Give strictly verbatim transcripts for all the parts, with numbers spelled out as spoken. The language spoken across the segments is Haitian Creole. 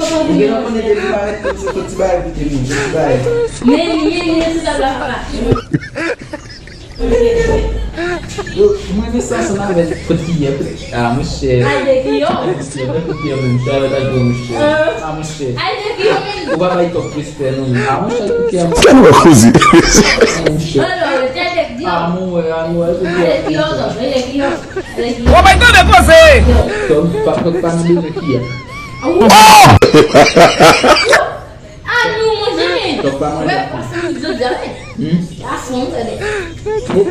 Ou gen nan konnen depi parèt tout se fo ti bagay pou te moun, ti bagay. Men li ye, li ye, se sa la pa. Yo, mwen renmen sa ansanm avèk kot ki yè. Ah, monchè. Ay, de ki yo? Monchè, mwen kote yo menm, sa va ta jwe, monchè. Ah, monchè. Ay, de ki yo menm? Ou pa bay twòp respè, non, men. Ah, monchè, kote yo? Sa nou wè koze? Monchè. Ah, non, rete de ki yo. Ah, mwen wè, ah, mwen wè, kote yo? Ay, de ki yo, non, de ki yo. Ou bay tande koze! Tòg pa, tòg pa nan bezwen ki a. Ah, nou manje, men. Tòg pa manje. Wè, pase nou jodi a, men. Hmm? Gason, tande. Mwen,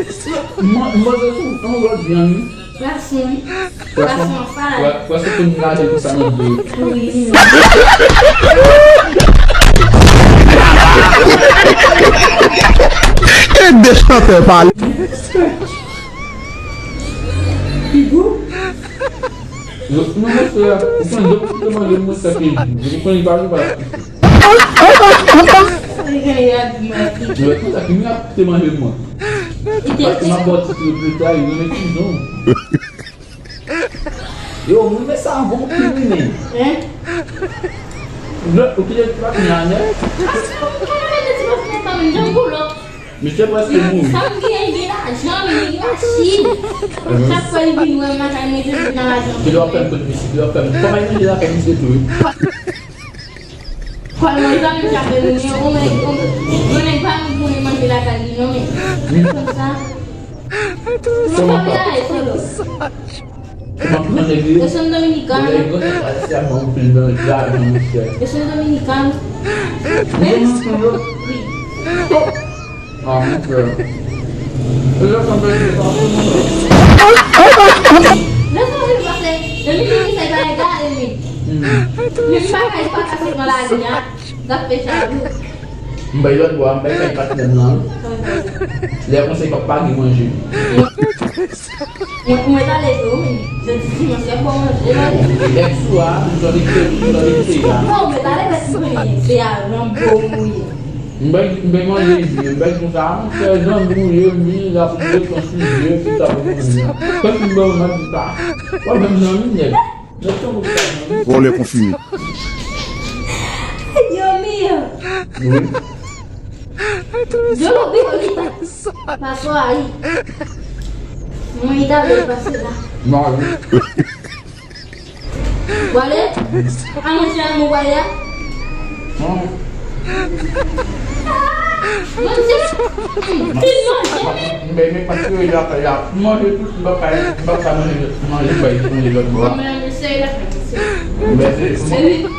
mwen, mwen, mwen, lòt vyann, wi. Gason, wi. Gason, gason an fay. Wè, wè, se pou nou gade pou sa nan do. Wi. E de chantè pale. Pigou? Yo, non, monchè, ou konn lè pou te manje mwen sa ke, ou konn li pa, li pa. Li gen yad mwen. Yo, konsa ki mwen ap te manje mwen. Paske m ap ba w ti trik de tay, non, men ki non. Yo, mwen men sa anvan w pi wi, men. Hein? Lè, ou kite ti papi nan anè? Paske ou konn mete ti papi nan tan, men janm pou lòt. Misye prèske mouri. Sa m gen, li gen lajan, li gen machin. Chak fwa li vin wè m lakay mwen, li vin nan lajan. Li dwe fè m kout misye, li dwe fè m. Kòman li manje lakay misye tou, wi. Kòman li pa menm chape moun yo, ou men, ou, yon nèg pa menm konnen manje lakay li, non, men. Konsa. Kòman pa? Kòman pa? Yo se yon Dominican. Yo se yon Dominican. Yo se yon Dominican. Wi. Ah, monchè. Lè sa m fè sa. Lè sa m fè pase, Dominican sa pa egare, men. Men m pa ka, pa ka sot nan lavi a. Zafè chalou. M bay lòt bò a, m bay kay patnè m lan. Lè konsa, pa, pa gen manje. Mwen, mwen t ale tou, men jodi dimanch, se bon manje, non? Lè sou a, m jwenn li, m jwenn li la. Non, mwen t ale, men si mwen se a, jan bon mouye. M bay, m bay manje, m bay konsa, m fè jan bon mouye, m vini la pou mwen konstwi, tout sa pou mwen. Kòm m bay manje sa. Wè, menm nan minèt. Vòlè konfime. Yo, Mia. Wi. Yo, Mia. Paswa, wi. Mwen, li ta vle pase la. Mari. Wale? A, mwen, se a mwen, wale a? Mwen se, hmm, fin manje, men. Men, men, paske y ap, y ap manje tout, m pa ka, m pa ka manje, manje, bay, manje lòt bò. Mwen, men, se la, men se. Men se,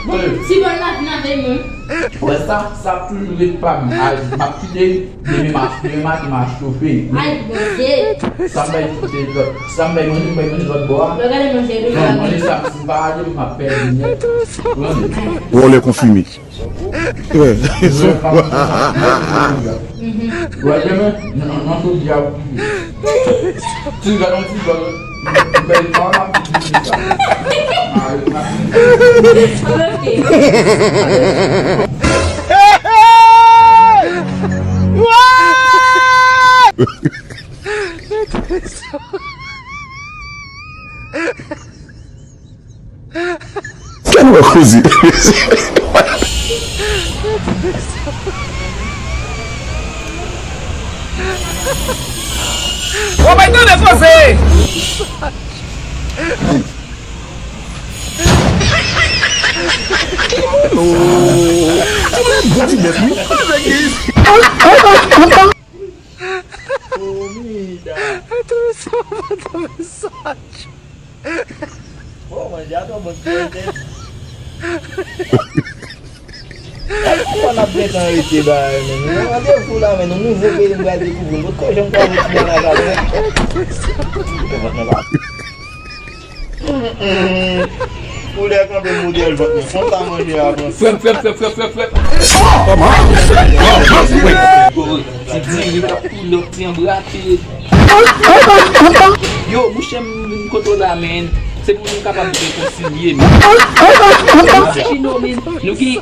men, ti bòl la vin avè mwen. Wè sa, sa ap toujou ret pa m. Ay, m ap kite demen maten, demen maten, m a chofe. Ay, Bondye. Sa m bay, sa m bay manje, m bay manje lòt bò a. Lè gade manje, non, manje sa, si m pa ale, m ap pèdi nèt. Vòlè konfime. Wè, demen, nan, nan, nan chòdyè a ou piye. Ti gade yon ti gòl, bèl tan la, m di sa. Kè nou wè koze. Ou bay tande koze. Timoun, oh. Timoun, bon ti bèf, wi. Komida. Bon, manje a twò bon pou mwen tèt. Kòman n ap gentan rete bagay, men? Nou nan randevou la, men nou nouvo peyi, nou pral dekouvri. Nou potko janm kwè ti bagay la, men. Koulè kanpe modèl vant mwen. Konsa manje a avanse. Frè m, frè m, frè m, frè m, frè m, frè m. Ti diri k ap koule, ti anbrate. Yo, mouche m, m kote w la, men. Se pou nou kapab rekonsilye, men. Chino, men. Nou gen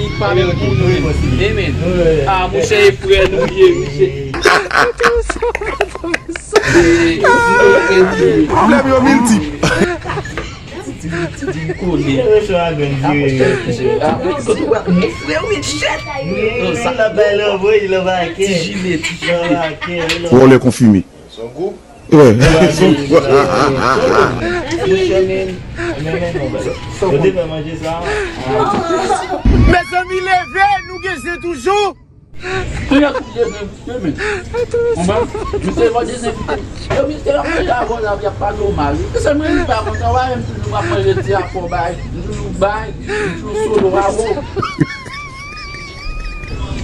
peyi k pa menm pou nou menm. Amen. Ah, monchè, e frè nou ye, mesye. Pwoblèm yo miltip. Ti, ti, ti, ti kole. Apre, apre, kote w ap, mon frè, wi, shit. Non, sa, l ap bay lanvoy, l ap bay kè. Ti jile, ti jile. Vòlè konfime. Son gou? Wè. Son gou. Yo te fè manje sa. Mezanmi, leve, nou gen zen toujou. Kounye a tout dezenfekte, men. Konprann? Misye va dezenfekte. Yo, misye ap manje avè w la, y ap pale w mal. Se mwen li pa kontan, w a wè m toujou m ap manje ti afò bay. M toujou bay, m toujou solo avè w.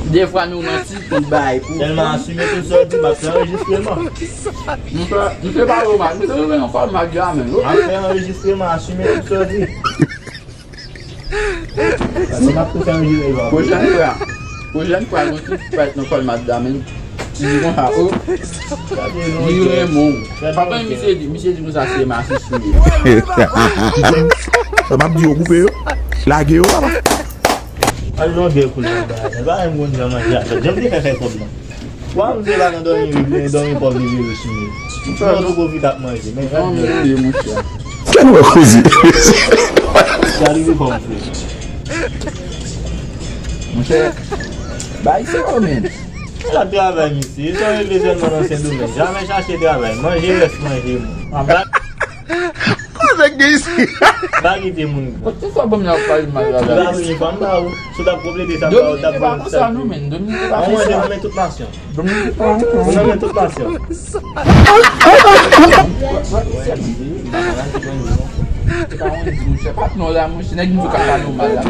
Defwa nou nan ti kou bay pou. Tèlman asime tout sa w di, m ap fè anrejistreman. M fè, m fè pale w mal. M fè yon fòl mal la, men. M ap fè anrejistreman, asime tout sa w di. Pase m ap tou fè yon jile yo. Pwochèn fwa, pwochèn fwa, nou tout fèt nan kòl madanm, men ti di konsa, o, li renmen w. Papa misye di, misye di konsa se masis ou ye. Sa m ap di yo, koupe yo, lage yo, papa. Al longè kou nan bagay. L pa menm konn jan manje a fèt. Jan m te fè fè kòb lan. Wa, misye pa nan dòmi, wi, men dòmi pòv li vire sou li. Misye poko fin ap manje, men gad. Kè nou wè koze. Sa rive kòm frè. Monchè, bay sa yo, men. L ap travay, misye. Sa yo rele sèlman nan Sendomeng. Jamè chache travay. Manje rès manje moun. Avèk gen isi. Pa kite moun. Bon, tout sa bon, y ap pale mal la. Ba wi, pa m ba ou. Si w t ap konplete sa, m ba ou, t ap ba ou. Dominik pa konsa, non, men. Dominik pa konsa. Mwen, mwen tout nasyon. Dominik pa konsa. Mwen, mwen tout nasyon. Patnè w la, monchè, nèg nou ka pale w mal la.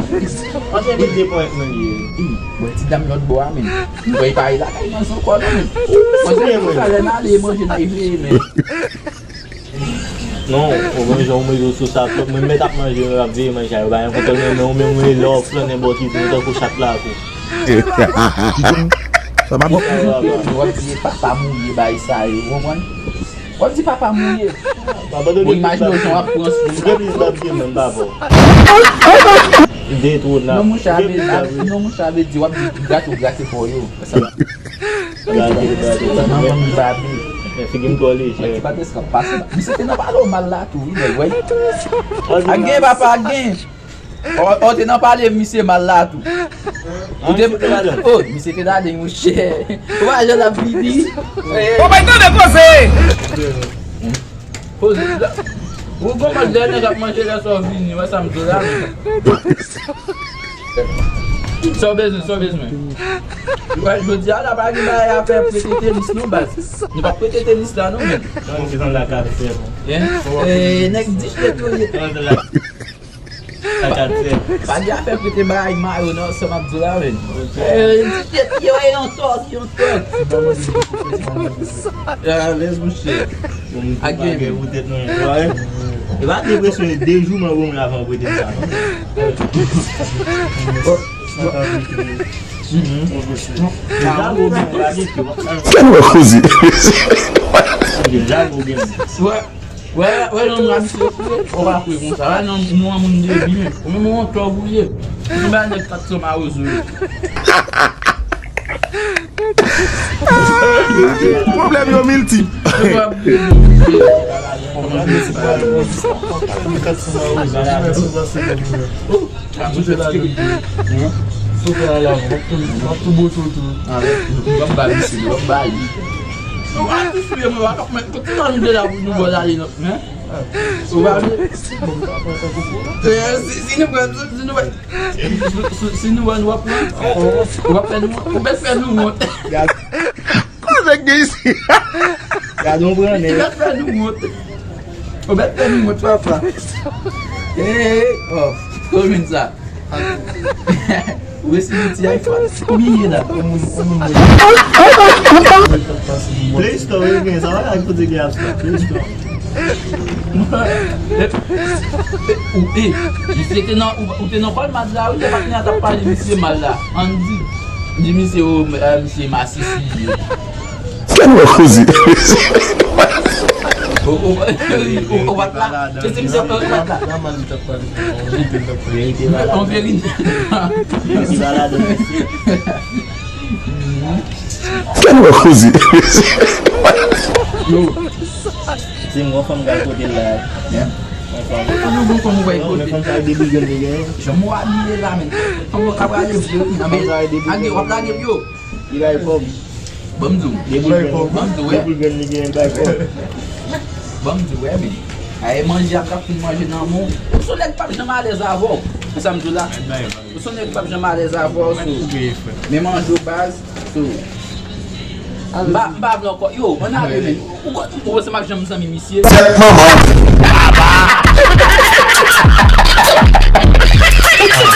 Antre de pwen mwen ye. Bon, ti dam lòt bò a, men. Mwen pa lakay mwen ankò, non, men. Mwen, se pou sa, lè n ale manje, n al veye, men. Non, ou menm jan ou mete w sou sa, mwen mèt ap manje, mwen ap veye manje a, yo pa gen konprann, men ou menm ou lè w flannen bò ki di, ou tankou chat lakou. Sa m ap di. W ap di papa mouye bay sa yo, ou konprann? W ap di papa mouye. Bon, imajine w jan w ap pran sou. Gen plis bab ke mwen, m pa fò. De twò nan. Non, monchè, a vle, non, monchè, a vle di w ap di grate w grate kò yo. Gade, gade, gade. Manman m babi. Men figi m twò lejè. Mwen ki pa te eskap pase la. Misye te nan pale w mal la tou, wi, nèg, wi. Ak gen, papa, ak gen. O, o, te nan pale misye mal la tou. Ou te, o, misye te dade, monchè. Ou pa jan l ap vini. Ou bay tande koze. Koze la. Ou konprann lè nèg ap manje lè sa w vini, wè sa m di w la, men. Sa w bezwen, sa w bezwen. Wè, jodi a la pa gen bagay a fè prete tenis non, baz. Nou pa prete tenis la non, men. Nan se nan lakadre. Hein? Eh, nèg di chèt yo ye. Nan se la lakadre. Pa gen afè prete bagay mayo non, sa m ap di w la, men. Eh, di chèt yo e yon tòg, yon tòg. Alèz, monchè. Ak gen pou tèt mwen. E pa depresyon, de jou mwen bon avan prete sa non. Fè nou wè koze. Wè, wè, non, m abitye kouye. Ou pa kouye konsa. Wè, non, nou an moun de bi, men. Ou menm ou an tòg ou ye. Ou ba nèg kat san mawozo yo. Pwoblèm yo miltip. Yo pa bliye. Kat san mawozo. Ou, ou te la de. Ou fè ala, w ap tou, w ap tou bote w tou. Ah, nou ap ba misye, nou ap ba li. Ou pa tou fouye mwen, w ap mwen, kote nan nou de la pou nou bò la li, non? Hein? Ou pa vle? Eh, si, si nou pran, si, si nou pran, si, si, si nou pran, w ap pran, w ap fè nou, ou bèt fè nou wont. Kote k gen isi? Gade yon pran nèg. Ou bèt fè nou wont. Ou bèt fè nou wont, papa. Eh, oh, komin sa. Ou resi yon ti iPhone. Koumiye la. Play Store, wi, gen sa, wala kote gen App Store. Play Store. Ou, eh, misye te nan, ou, ou te nan Walmart la, wi, lè patnè a t ap pale misye mal la. Ann di, di misye, oh, eh, misye masisi. Kè nou wè koze. O, o, o, o, wat la. Se, se misye, o, wat la. An verite. Kè nou wè koze. Yo. Se mwen fanm k al kote l la. Mwen fanm. Mwen fanm ou bay kote. Mwen fanm sa ak de boul grenn li genyen. Jan mwen abiye la, men. Fanm ou ka prale vre, wi, nan men. Fanm sa ak de boul grenn. Age, w ap lage m, yo. Li bay kòb. Ban m di w. Li bay kòb. Ban m di w, wè. Li bay kòb. Ban m di w, wè, men. Ay, manje ap, ap fin manje nan men w. Ou se yon nèg p ap janm alèz avè w. Se sa m di w la. Ou se yon nèg p ap janm alèz avè w, so. Men manje w, baz, so. M pa, m pa vle ankò. Yo, ann ale, men. Ou, ou, ou panse m ap janm zanmi misye? Tèt manman.